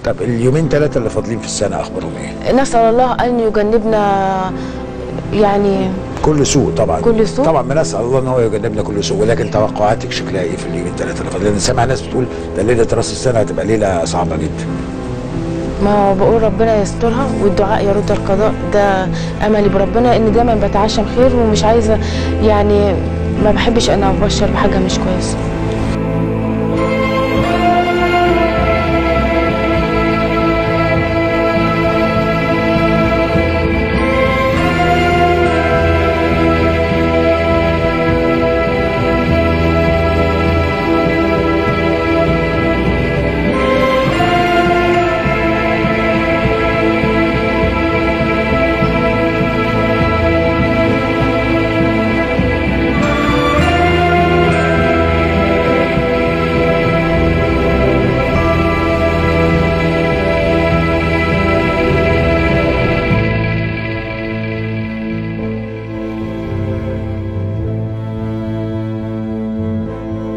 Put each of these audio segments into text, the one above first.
طب اليومين 3 اللي فاضلين في السنة اخبارهم ايه؟ نسال الله ان يجنبنا يعني كل سوء. طبعا كل سوء، طبعا بنسال الله ان هو يجنبنا كل سوء، ولكن توقعاتك شكلها ايه في اليومين 3 اللي فاضلين؟ سامع ناس بتقول ده ليلة راس السنة هتبقى ليلة صعبة جدا. ما بقول ربنا يسترها والدعاء يرد القضاء، ده املي بربنا، ان دايما بتعشم خير ومش عايزه يعني ما بحبش انا ابشر بحاجة مش كويسة.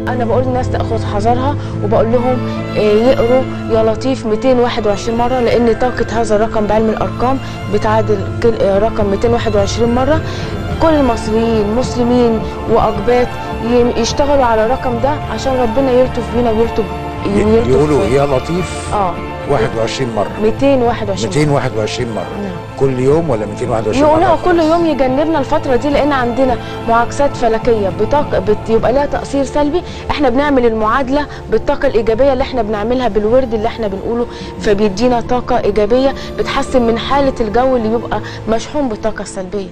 أنا بقول للناس تأخذ حذرها، وبقول لهم يقروا يا لطيف 221 مرة، لأن طاقة هذا الرقم بعلم الأرقام بتعادل رقم 221 مرة. كل المصريين مسلمين وأقباط يشتغلوا على الرقم ده عشان ربنا يلطف بينا ويلطف. يقولوا يا لطيف 21 مرة، 221 مرة. نعم. كل يوم ولا 221 مرة؟ يقولوها كل يوم، يجنبنا الفترة دي، لأن عندنا معاكسات فلكية بيبقى لها تأثير سلبي. احنا بنعمل المعادلة بالطاقة الإيجابية اللي احنا بنعملها بالورد اللي احنا بنقوله، فبيدينا طاقة إيجابية بتحسن من حالة الجو اللي بيبقى مشحون بالطاقة السلبية.